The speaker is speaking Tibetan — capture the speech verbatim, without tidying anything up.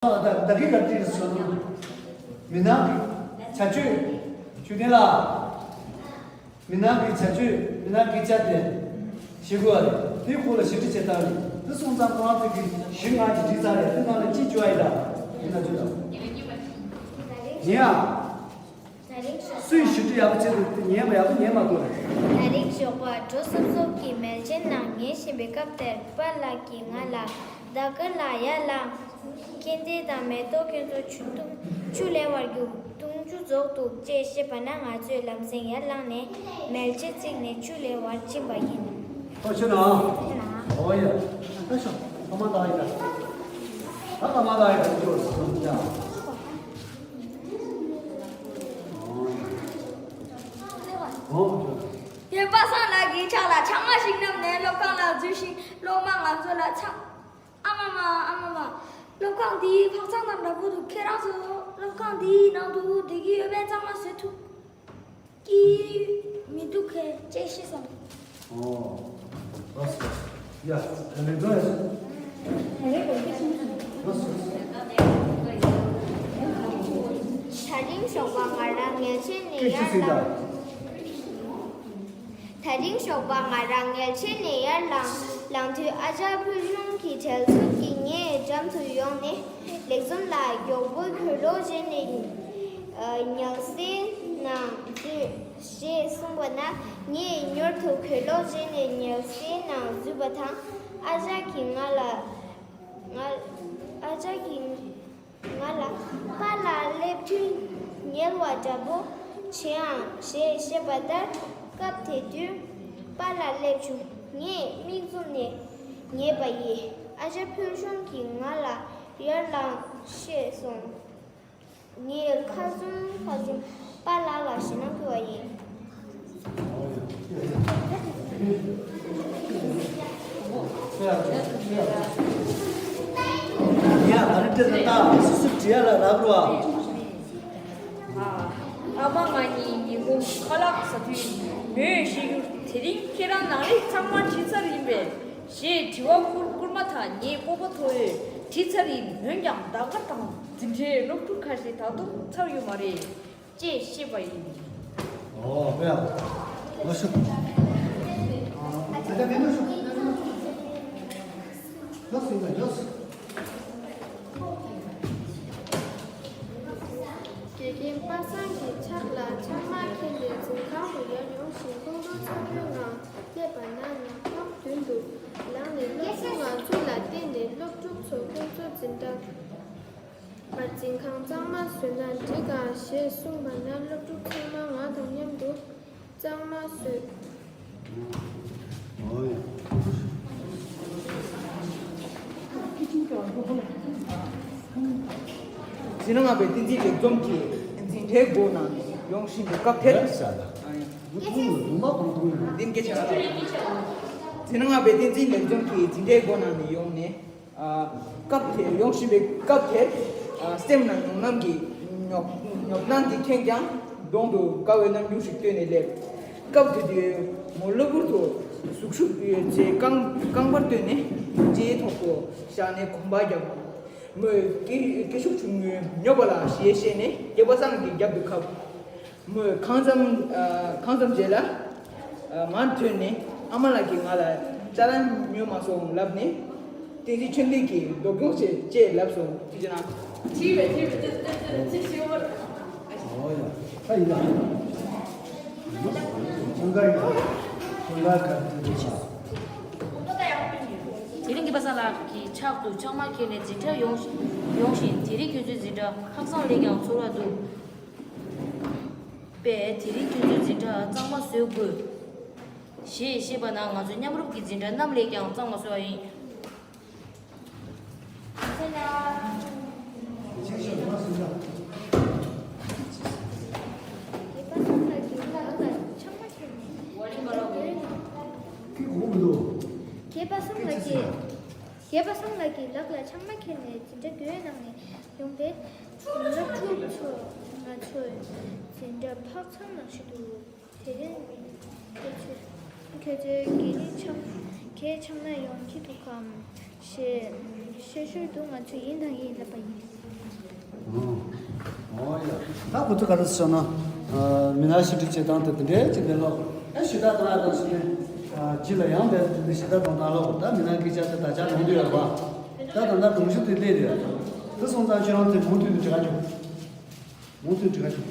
ད་ད་གི་ག་དེ་སོ་ནོ། མི་ནག་གི་བྱ་སྤྱོད། ཆོས་ལྡན་ལགས། མི་ནག་གི་བྱ་སྤྱོད། མི་ནག་གི་བྱ་དེ་ཞེ་དགུ་བ་རེད། དེའི་སྐོར་ལ་ཞིབ་ཕྲ་བྱེད་སྟངས་རེད། དེ་སོང་ཙང་ཁོ་རང་ཚོ་གི་གཞི་ང་གི་བྲིས་ཚར་རེད། དེ་ནང་ལ་ཅི་བཅོས་ཡིན་ད། དེ་ན་བཅོས་དང་། ཡིན་ཨ། སུས་ཞིབ་ཕྲ་ཡག་པོ་བྱེད་འདུག་དེ་ཉན་པ་ཡག་པོ་ཉན་མ་ཐུབ་རེད། ད་རིང་ཞོགས་པ་གྲོ་སོབ་སོབ་ཀྱི་མལ་ཆའི་ནང་ཉལ་བཞིན་པའི་སྐབས་དེར་པཱ་ལགས་ཀྱིས་ང་ལ། ད་ག་ལ་ཡར་ལངས། ཁྱི་འདེད་དང་མེ་ཏོག་ཁྱོད་ཚོ་ཆུ་འཐུང་། ཆུ་ལེན་པར་རྒྱུགས། འཐུང་ཆུ་རྫོགས་འདུག་ཅེས་བཤད་པ་ན། ང་ཚོས་ལམ་སེང་ཡར་ལངས་ནས་མལ་ཆས་བརྩིགས་ནས་ཆུ་ལེན་པར་ཕྱིན་པ་ཡིན། ཨོ་ཤེ་ན། ཨོ་ཡ། ཨ་ཤོ། ཨ་མ་ད་ཡི་ད། ཨ་ཨ་མ་ད་ཡི་ད་ཅོ་སོང་ཡ། ཨོ་ཡ། ཨོ་ཤོ། ངའི་པ་སངས་ལགས་ཀྱིས་ཕྱག་ལ་ཆང་མ་ཞིག་བསྣམས་ནས་སློབ་ཁང་ལ་འཛུལ་ཞིང་སློབ་མ་ང་ཚོ་ལ་ཆང་། ཨ་མ་མ། ཨ་མ་མ། སློབ་ཁང་འདིའི་བག་ཚང་དང་འདྲ་པོ་འདུག་ཁྱེད་རང་ཚོ་སློབ་ཁང་འདིའི་ནང་དུ་བསྡད་ཀྱི་ཡོད་པས་གཙང་མ་བཟོ་ཐུབ་ཀྱི་མི་འདུག་གས་ཅེས་བཤད་སོང་། ཨོ། ལགས་སོ། ཡ། ད་ལེགས་འགྲོ་ཡ་སོང་། ལགས་སོ། ད་རིང་ཞོགས་པ་ང་རང་ཉལ་ཆས་ནས་ཡར་ལངས། ད་རིང་ཞོགས་པ་ང་རང་ཉལ་ཆས་ནས་ཡར་ལངས། ལངས་དུས་ཨ་ཅག་ཕུལ་བྱུང་གི་གྲལ་ཚུགས་ཀྱིས་ངའི་འགྲམ་དུ་ཡོང་ནས་ལེགས་འཛོམས་ལགས། མགྱོགས་པོ་གྱེན་ལོག་བྱས་ནས་ཉལ་སའི་ནང་འཛུལ་ཞེས་གསུངས་པ་ན། ངས་མྱུར་དུ་གྱེན་ལོག་བྱས་ནས་ཉལ་སའི་ནང་འཛུལ་བ་དང་། ཨ་ཅག་གིས་ང་ལ། ང་། ཨ་ཅག་གིས་ང་ལ་པཱ་ལགས་སླེབས་དུས་ཉལ་བ་འདྲ་པོ་བྱེད་ཨང་ཞེས་བཤད་པ་ལྟར། སྐབས་དེ་དུས་པཱ་ལགས་སླེབས་བྱུང་། ངས་མིག་བཙུམ་ནས་ཉལ་བ་ཡིན། ཨ་ཅག་ཕུལ་བྱུང་གིས་ང་ལ་ཡར་ལངས་ཞེས་གསུངས། ངས་ཁ་བཙུམ་ཁ་བཙུམ་པཱ་ལགས་ལ་ཞེད་སྣང་སྐུལ་བ་ཡིན། ཡ། ཨ་རི་ཏི་ན་ད་སུ་སུ་བྲིས་ཡ་ལ་རག་རུ་ཨ། ཨ་མ་ང་གཉིས་ཉིན་གུང་ཁ་ལག་ཟ་དུས་མོས་བཤད་རྒྱུར། དེ་རིང་ཁྱེད་རང་ནང་ལས་ཚང་མ་བྲིས་ཚར་ཡིན་པས། ཞེས་དྲི་བ་བསྐུར་བསྐུར་མ་ཐག་ངས་སྤོབས་པ་མཐོ་བོས་བྲིས་ཚར་ཡིན། འོན་ཀྱང་ཟླ་སྐར་དང་འཛིན་གྲྭའི་སློབ་ཕྲུག་ཁ་ཤས་ད་དུང་ཚར་ཡོད་མ་རེད་ཅེས་བཤད་པ་ཡིན། ཨོ་ཧྥེ་ཡ། ལོ་ཤུ། ཨ་ད་མེད་ལོ་ཤུ། ལོ་སུ་ཡིན་ལོ་སུ། དགེ་རྒན་པ་སངས་ཀྱི་ཕྱག་ལ་ཆང་མ་འཁྱེར་ནས་འཛིན་ཁང་དུ་ཡར་ཡོང་ཞིང་ཁོང་ཁྲོ་ཚ་པོའི་ངང་སླེབས་པ་ན། ཉག་ཕྲ་མདུན་དུ་ལངས་ནས་སློབ་ཕྲུག་ང་ཚོ་ལ་བལྟས་ནས། སློབ་ཕྲུག་ཚོ། ཁྱོད་ཚོ་འཛིན་གྲྭ་བར་འཛིན་ཁང་གཙང་མ་བཟོས་ན་འགྲིག་ག་ཞེས་གསུངས་པ་ན། སློབ་ཕྲུག་ཚང་མ་ང་དང་མཉམ་དུ་གཙང་མ་བཟོས། ཨོ་ཡ། འཛིན་གྲྭ་ལྔ་པའི་བསྟན་འཛིན་ལེགས་འཛོམས་ཀྱིས་འཛིན་གྲྭའི་སྒོ་ནང་ནས་ཡོང་བཞིན་པའི་སྐབས་དེར། ཨ་ཡ། འཛིན་གྲྭ་ལྔ་པའི་བསྟན་འཛིན་ལེགས་འཛོམས་ཀྱིས་འཛིན་གྲྭའི་སྒོ་ནང་ནས་ཡོང་ནས། ཨ། སྐབས་དེར་ཡོང་བཞིན་པའི་སྐབས་དེར། ཨ། སེམས་ལ་ཉོབ་སྣང་གི་ཉོབ་ཉོབ་སྣང་འདི་ཁེངས་ཀྱང་གདོང་དུ་དགའ་བའི་རྣམ་འགྱུར་ཞིག་སྟོན་ནས་སླེབས། སྐབས་དེ་དུས་མོ་གློ་བུར་དུ་གཟུགས་ཤུགས་ཡོད་ཚད་རྐང་རྐང་པར་བཏོན་ནས་ལྕེའི་ཐོག་ཏུ་བཞག་ནས་གོམ་པ་བརྒྱབ། མོས་སྐད་སྐད་ཤུགས་ཆུང་ངུས་ཉོབ་པ་ལ་ཞེས་བཤད་ནས་སྐྱེས་པ་སངས་ཀྱི་རྒྱབ་ཏུ་ཁབ། མོས་གང་འཚམ་ཨ། གང་འཚམ་རྗེས་ལ། ཨ། མར་ཐོན་ནས་ཨ་མ་ལགས་ཀྱིས་ང་ལ་ཅ་ལག་ཉོས་མ་སོང་ལབ་ནས། བསྟན་འཛིན་ཆོས་ལྡན་གྱིས་སྡུག་གྱོང་བྱེད་ཅེས་ལབ་སོང་། ཅི་ཅི་ན། ཨོ་ཡ། ད་ཡིན་ན། ཁྱོད་འགའ་ཡིན་ན། ཁྱོད་འགའ་ག་རེ་བྲིས་འདུག་ཨ། དེ་རིང་གི་པ་སངས་ལགས་ཀྱི་ཕྱག་ཏུ་ཆང་མ་འཁྱེར་ནས་འཛིན་གྲྭར་ཡོང་ཡོང་ཞིང་། དེ་རིང་ཁྱོད་ཚོའི་འཛིན་གྲྭ་ཁ་སང་ལས་ཀྱང་ཚོར་བ་འདུག་པས། དེ་རིང་ཁྱོད་ཚོའི་འཛིན་གྲྭ་གཙང་མ་བཟོ་དགོས་ཞེས་བཤད་པ་ན། ང་ཚོས་མཉམ་རུབ་ཀྱིས་འཛིན་གྲྭ་གནམ་ལས་ཀྱང་གཙང་མ་བཟོས་པ་ཡིན། རྒྱས་པ་སངས་ལགས་ཀྱིས། རྒྱས་པ་སངས་ལགས་ཀྱིས་ལག་ལ་ཆང་མ་འཁྱེར་ནས་འཛིན་གྲྭ་སྒོའི་ནང་ནས་ཡོང་པས། སློབ་ཕྲུག་ཚོ། ང་ཚོའི་འཛིན་གྲྭ་ཕག་ཚང་ནང་བཞིན་འདུག་དེ་རིང་ཁྱེད་ཚོས་ཁྱེད་ཚོས་དགེ་རྒན་ཆང་ཁྱེད་ཆང་ན་ཡོང་གི་འདུག་གམ་ཞེས་ ཤོད་ཤོད་དུ་ང་ཚོས་ཡིན་དང་ཡིན་ལབ་པ་ཡིན། ཨོ་ཡ། ད་ཁོ་ཚོ་ག་རེ་ཟེར་ན། མི་སྣ་ཞིབ་འབྲི་བྱེད་སྟངས་དེ་དེ་འདྲའི་ཅིག་འདི་ལོ། ཨེ་ཞུ་དག་གཏོང་ཡ་དང་ཞུ་ནས། ཇི་ལ་ཡང་དེ་དེ་ཞུ་དག་གཏོང་སྟངས་ལོ། ད་མི་སྣ་སྐད་ཆ་དེ་ད་ཆ་ལོང་དུ་ཡོད་པ། ད་ད་ལྟ་སྒྲོམ་གཞི་དེ་སླེབས་ཡོད། དེ་སོང་ཙང་ཁྱོད་རང་ཚོས་མུ་མཐུད་དུ་འབྲི་ག་ཆོག་མུ་མཐུད་འབྲི་ག་ཆོག